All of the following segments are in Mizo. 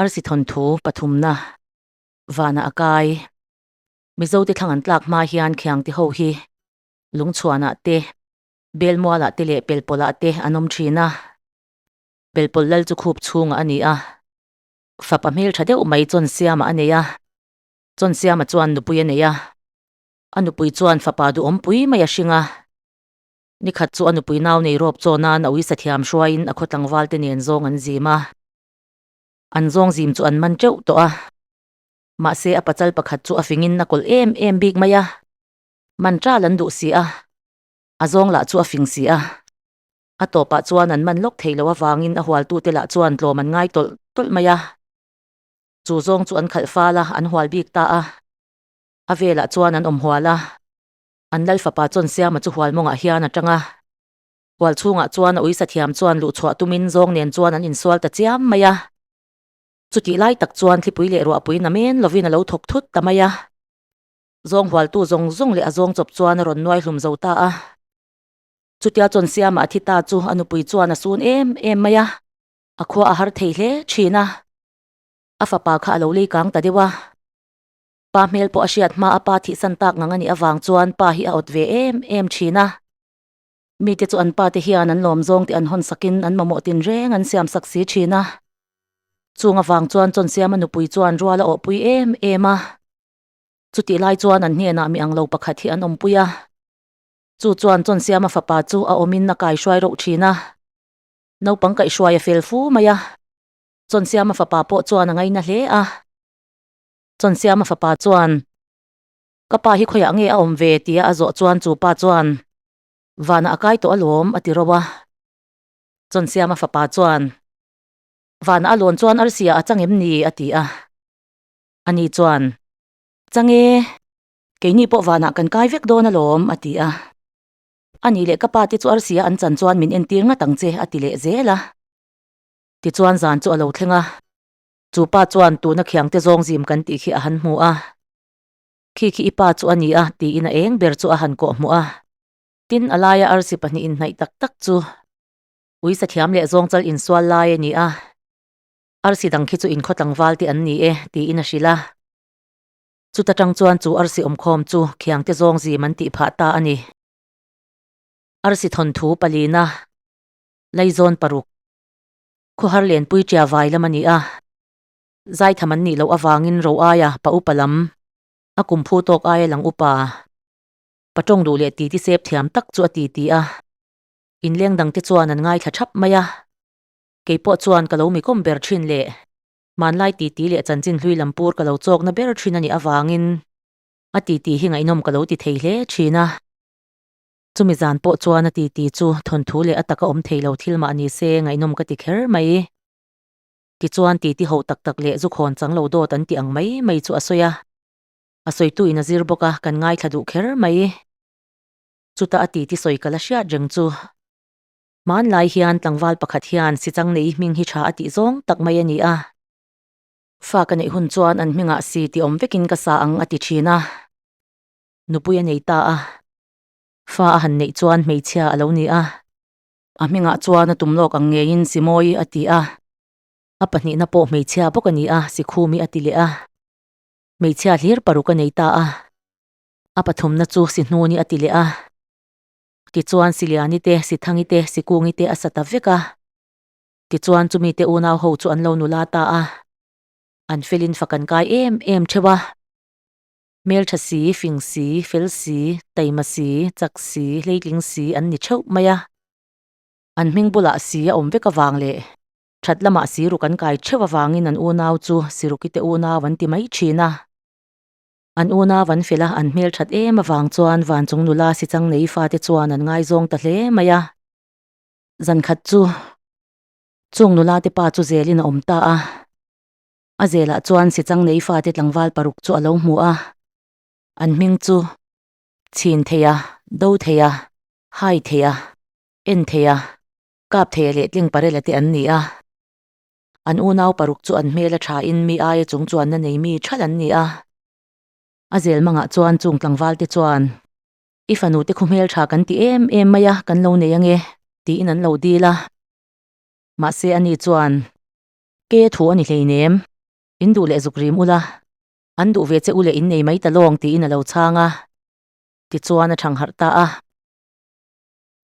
Arsi thawnthu pathumna vanah a kai. Mizote thlang an tlak hma hian khiangte ho hi lungchhuanah te, belmualah te leh pelpawlah te an awm thin a. Pelpawl lal chu khup chhungah a ni a, fapa hmeltha deuh mai Chawnsiama a nei a. Chawnsiama chuan nupui a nei a, a nupui chuan fapa duhawmpui mai a hring a. Nikhat chu a nupui nau nei rawp chaw nan a uisa thiam hruaiin a khaw tlangval te nen zawng an zim a. An zawng zim chu an man teuh tawh a. Mahse a pachal pakhat chu a fingin a kawlh em em bik mai a. Man ṭal an duh si a, a zawng lah chu a fing si a. A tawpah chuan an man lawk thei lo avangin a hualtute lah chuan tlawm an ngai tawlh tawlh mai a. Chu zawng chu an khalh fal a, an hual bik ta a. A velah chuan an awm hual a. An lal fapa chawn siama chu hual mawngah hian a tang a. Hual chhungah chuan a uisa thiam chuan luh chhuah tumin zawng nen chuan an insual ta chiam mai a. Chutih lai tak chuan thlipui leh ruahpui na men lovin a lo thawk thut ta mai a. Zawng hualtu zawng zawng leh a zawng chawp chuan a rawn nuai hlum zo ta a. Chutia chawn siama a thi ta chu a nupui chuan a sun em em mai a. A khua a har thei hle thin a. A fapa kha a lo lei kang ta deuh a. Pa hmel pawh a hriat hma a pa thihsan tak ngang a nih avang chuan pa hi a awt ve em em thin a. Mite chu an pa te hian an lawm zawng tih an hawn sakin an mamawh tinreng an siam sak si thin a. Chung avang chuan Chawnsiama nupui chuan rual a awhpui em em a. Chutih lai chuan an hnenah mi ang lo pakhat hi an awmpui a. Chu chuan Chawnsiama fapa chu a awmin a kaihruai rauh thin a. Naupang kaihhruai a fel fu mai a. Chawnsiama fapa pawh chuan a ngaina hle a. Chawnsiama fapa chuan, Ka pa hi khawiah nge a awm ve? tia a zawh chuan chu pa chuan, Vanah a kai tawh alawm, a ti ro a. Chawnsiama fapa chuan, Vanah a lawn chuan arsi ah a chang em ni? a ti a. Ani chuan, Chang e, keini pawh vanah kan kai vek dawn alawm, a ti a. Ani leh ka pa te chu arsi ah an chan chuan min entir ngat ang che, a ti leh zel a. Tichuan zan chu a lo thleng a. Chu pa chuan tuna khiangte zawng zim kan tih khi a han hmu a. Khi khi i pa chu a ni a, tiin a eng ber chu a han kawh hmuh a. Tin, a laia arsi pahnih inhnaih tak tak chu uisa thiam leh zawngchal insual lai a ni a. Arsi dang khi chu inkhaw tlangval te an ni e, tiin a hrilh a. Chuta tang chuan chu arsi awmkhawm chu khiangte zawng zim an tih phah ta a ni. Arsi thawnthu palina, Laizawn paruk. Khawhar Lenpui ṭia vai lam a ni a, zaitham an nih loh avangin ro aia pa upa lam, a kum phu tawk aia lang upa, pa ṭawng duh leh titi sep thiam tak chu a ti ti a, inleng dangte chuan an ngaithla ṭhap mai a, kei pawh chuan ka lo mikawm ber ṭhin leh hmanlai titi leh chanchin hlui lam pur ka lo chawkna ber ṭhin a nih avangin a titi hi ngaihnawm ka lo ti thei hle ṭhin a. Chumi zan pawh chuan a titi chu thawnthu leh a taka awm thei lo thil mah ni se ngaihnawm ka ti kher mai. Tichuan titi ho tak tak leh zu khawn chang lo dawt an tih ang mai mai chu a sawi a. A sawitu in a zir bawk a, kan ngaithla duh kher mai. Chuta a titi sawi ka la hriat reng chu. Hmanlai hian tlangval pakhat hian sichang nei hming hi tha a tih zawng tak mai a ni a. Fa ka neih hun chuan an hmingah si ti awm vekin ka sa ang a ti thin a. Nupui a nei ta a. Fa a han neih chuan hmeichhia a lo ni a, a hmingah chuan a tum lawk ang ngeiin Simawi a ti a, a pahnihna pawh hmeichhia bawk a ni a, Sikhumi a ti leh a, hmeichhia hlir paruk a nei ta a, a pathumna chu Sihnuni a ti leh a, tichuan Siliani te, Sithangi te, Sikungi te a sa ta vek a, tichuan chumi te unau ho chu an lo nula ta a, an felin fak an kai em em theuh a. Hmeltha si, fing si, fel si, taima si, chak si, hleitling si an ni theuh mai a. An hming bulah si a awm vek avang leh that lamah siruk an kai theuh avangin an unau chu Sirukite unau an ti mai thin a. An unau an fel a, an hmelthat em avang chuan Vanchung nula sichang nei fate chuan an ngaizawng ta hle mai a. Zankhat chu chung nulate pa chu zelin a awm ta a. A zelah chuan sichang nei fate tlangval paruk chu a lo hmu a, an hming chu chhin thei a, do thei a, hai thei a, en thei a, kap thei a leh tling parela te an ni a. An unau paruk chu an hmel a tha in mi aia chung chuanna nei mi thalh an ni a. A zel mangah chuan chung tlangval te chuan, I fanu te khu hmel tha kan ti em em mai a, kan lo nei ange, tiin an lo dil a. Mahse ani chuan. Keia thu a ni hleinem, in duh leh zuk rim ula, an duh ve che u leh in nei mai ta lawng tiin a lo chhang a. Tichuan a thang harh ta a.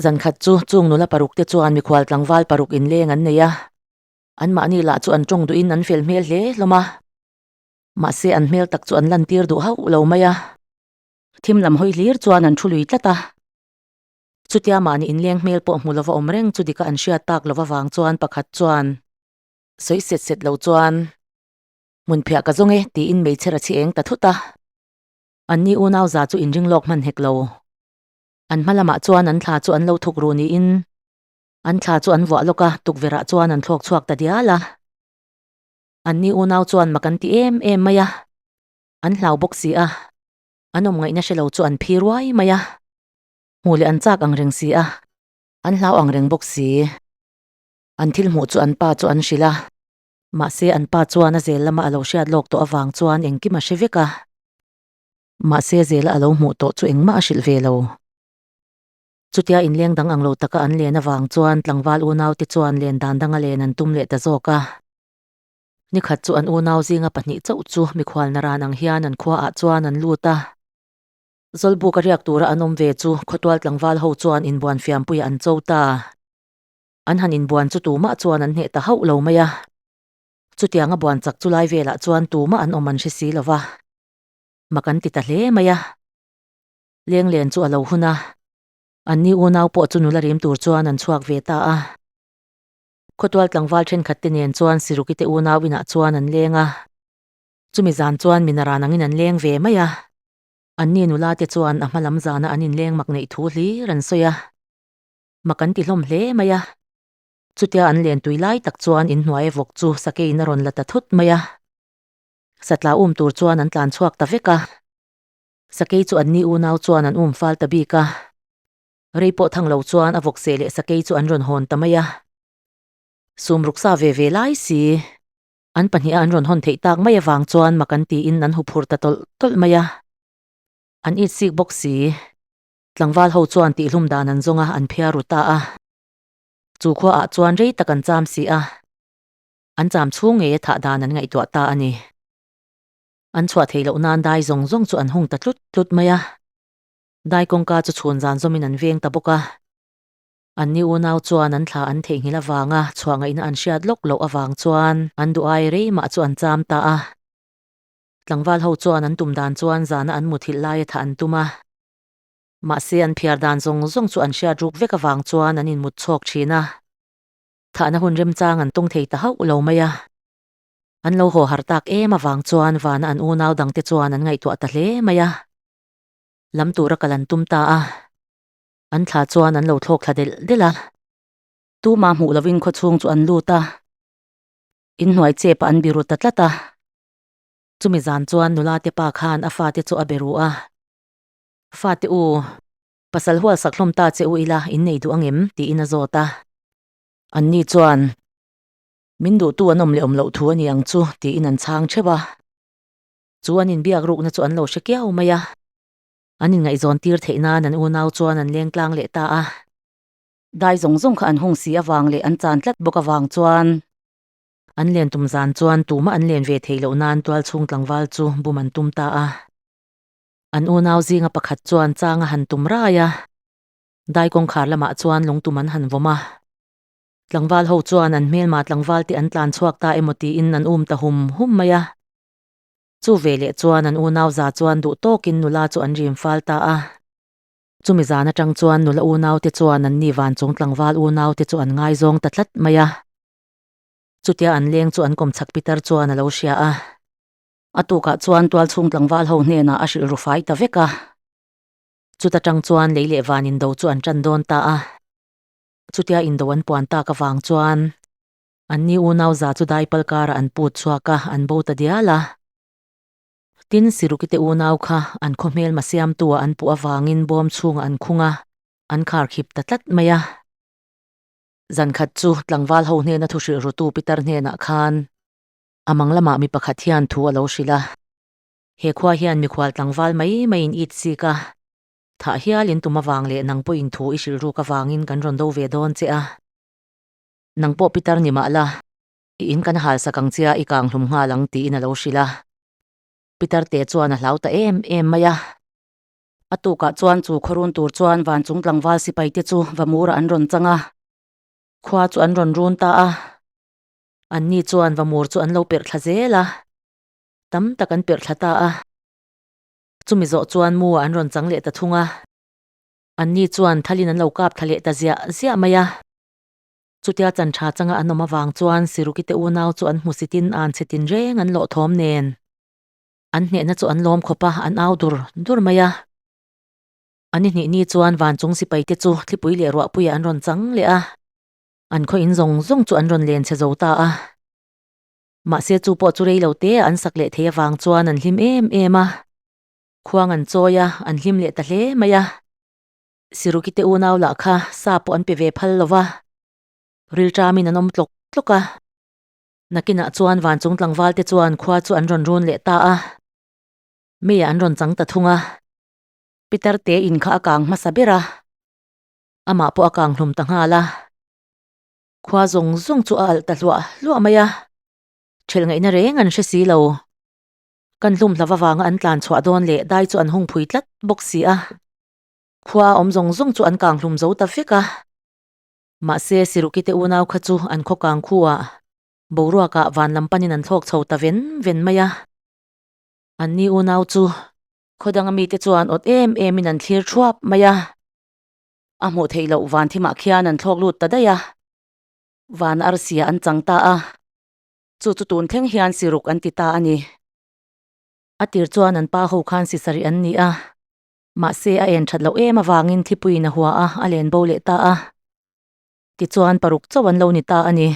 Zan khat chu chung nula paruk te chuan mikhual tlangval paruk inleng an nei a, anmahni lah chu an tawng duhin an fel hmel hle hlawm a. Mahse an hmel tak chu an lantir duh hauh lo mai a. Thim lam hawi hlir chuan an thu lui tlat a. Chutia mahni inleng hmel pawh hmu lova awm reng chu dika an hriat tak lova vang chuan pakhat chuan sawi set set lo chuan hmun phiah ka zawng e tiin hmeichher a chhi eng ta thut a. Anni unau za chu inring lawk hman hek lo. An hma lamah chuan an thla chu an lo thuk ru niin an thla chu an vuah lawk a, tukverhah chuan an thlawk chhuak ta dial a. Anni unau chuan mak an ti em em mai a, an hlau bawk si a, an awm ngaihna hre lo chu an phi ruai mai a. Hmuh leh an chak ang reng si a, an hlau ang reng bawk si. An thil hmuh chu an pa chu an hrilh a, mahse an pa chuan a zel lama a lo hriat lawk tawh avang chuan engkim a hre vek a. Mahse zela a lo hmuh tawh chu engmah a hrilh ve lo. Chutia inleng dang ang lo taka an len avang chuan tlangval unau te chuan len dan danga len an tum leh ta zawk a. Nikhat chu an unau zinga pahnih chauh chu mikhual naran ang hian an khuaah chuan an lut a. Zawlbuk a riak tura an awm ve chu khawtual tlangval ho chuan inbuan fiampuiah an cho ta. An han inbuan chu tumah chuan an hneh ta hauh lo mai a. Chutiang a buan chak chu lai velah chuan tumah an awm an hre si lo va. Mak an ti ta hle mai a. Lenglen chu a lo hun a. Anni unau pawh chu nula rim tur chuan an chhuak ve ta a. Khawtual tlangval thenkhat te nen chuan Siruki te unau inah chuan an leng a. Chumi zan chuan Minaran angin an leng ve mai a. Anni nula te chuan a hma lam zana an inleng mak neih thu hlir an sawi a. Mak an ti hlawm hle mai a. Chutia an len tui lai tak chuan inhnuai vawk chu sakeiin a rawn la ta thut mai a. Satla um tur chuan an tlan chhuak ta vek a. Sakei chu anni unau chuan an um fal ta bik a. Rei pawh thang lo chuan a vawk seh leh sakei chu an rawn hawn ta mai a. Sum ruksa ve ve lai si. An pahniha an rawn hawn theih tak mai avang chuan mak an tiin an huphur ta tawlh tawlh mai a. An it sik bawk si. Tlangval ho chuan tihlum dan an zawng a, an phiar ru ta a. Chu khuaah chuan rei tak an cham si a. An cham chhung ngei a thah dan an ngaihtuah ta a ni. An chhuah theih loh nan dai zawng zawng chu an hung ta tlut tlut mai a. Dai kawngka chu chhun zan zawmin an veng ta bawk a. Anni unau chuan an thla an theihnghilh avanga chhuah ngaihna an hriat lawk loh avang chuan an duh ai rei mah chu an cham ta a. Tlangval ho chuan an tum dan chuan zana an muthilh laia thah an tum a. Mahse an phiar dan zawng zawng chu an hriat ruk vek avang chuan an inmut chhawk thin a. Thahna hun remchang an tawng thei ta hauh lo mai a. An lo haw har tak em avang chuan vana an unau dangte chuan an ngaihtuah ta hle mai a. Lam tura kal an tum ta a. An thla chuan an lo thlawk thla delh delh a. Tuma hmuh lovin khawchhung chu an lut a. Inhnuai chep ah an biru ta tlat a. Chumi zan chuan nula te pa khan a fate chu a be ru a. Fate u, pasal hual sak hlawm ta che u ila innei duh angem? tiin a zawt a. Anni chuan, Min duhtu an awm leh awm loh thu a ni ang chu, tiin an chhang theuh a. Chu an inbiak rukna chu an lo hre kiau mai a. An inngaihzawn tir theih nan an unau chuan an leng tlang leh ta a. Dai zawng zawng kha an hung si avang leh an chan tlat bawk avang chuan an len tum zan chuan tumah an len ve theih loh nan tual chhung tlangval chu bum an tum ta a. An unau zinga pakhat chuan chang a han tum rai a. Dai kawngkhar lamah chuan lungtum an han vawm a. Tlangval ho chuan an hmelma tlangval te an tlan chhuak ta emaw tiin an um ta hum hum mai a. Chu veleh chuan an unau za chuan duh tawkin nula chu an rim fal ta a. Chumi zan atang chuan nula unau te chuan an ni van chung tlangval unau te chu an ngaizawng ta tlat mai a. Chutia an leng chu an kawmchhak pitar chuan a lo hria a. A tukah chuan tualchhung tlangval ho hnenah a hrilh ru fai ta vek a. Chuta tang chuan lei leh van indo chu an tan dawn ta a. Chutia indo an puan tak avang chuan anni unau za chu daipal karah an put chhuak a, an bo ta dial a. Tin, Sirukite unau kha an khaw hmelma siamtua an puh avangin bawm chhungah an khung a, an khar khip ta tlat mai a. Zankhat chu tlangval ho hnena thu hrilh rutu Pitar hnenah khan a mang lamah mi pakhat hian thu a lo hrilh a. He khua hian mikhual tlangval mai maiin it sik a. Thah hial in tum avang leh nang pawhin thu i hrilh ruk avangin kan rawn do ve dawn che a. Nang pawh pitar ni mah la. I in kan hal sak ang chia i kang hlum nghal ang tiin a lo hrilh a. Pitar te chuan a hlau ta em em mai a. A tukah chuan chu khawrun tur chuan van chung tlangval sipai te chu Vamura an rawn chang a. Khua chu an rawn run ta a. Anni chuan Vamur chu an lo perh thla zel a. Tam tak an perh thla ta a. Chumi zawh chuan mu ah an rawn chang leh ta thung a. Anni chuan thalin an lo kap thla leh ta ziah ziah mai a. Chutia chan tha changa an awm avang chuan Siruki te unau chu an hmusitin an chhe tin reng an lawh thawm nen. An hnehna chu an lawm khawp a, an au dur dur mai a. An i hnih ni chuan van chung sipai te chu thlipui leh ruahpuiah an rawn chang leh a. An khaw in zawng zawng chu an rawn len chhe zo ta a. Mahse chu pawh chu rei lo te an sak leh thei avang chuan an hlim em em a. Khuang an chawi a, an hlim leh ta hle mai a. Siruki te unau lah kha sa pawh an pe ve phal lo va, rilṭamin an awm tlawk tlawk a. Nakinah chuan van chung tlangval te chuan khua chu an rawn run leh ta a, meiah an rawn chang ta thung a. Pitar te in kha a kang hmasa ber a, amah pawh a kang hlum ta nghal a. Khua zawng zawng chu a alh ta hluah hluah mai a, ṭhelh ngaihna reng an hre si lo. Kan hlum hlauh avanga an tlan chhuah dawn leh dai chu an hung phui tlat bawk si a. Khua awm zawng zawng chu an kang hlum zo ta vek a. Mahse Siruki te unau kha chu an khaw kang khu ah boruak ah van lam panin an thlawk chho ta ven ven mai a. Anni unau chu khaw danga mite chuan awt em em in an thlir thuap mai a. A hmuh theih loh van thimah khian an thlawk lut ta daih a. Van arsia an chang ta a. Chu chu tun thleng hian Siruk an ti ta a ni. A tir chuan an pa ho khan sisarih an ni a. Mahse a en that loh em avangin thipuiin a hua a, a len bo leh ta a. Tichuan paruk chauh an lo ni ta a ni.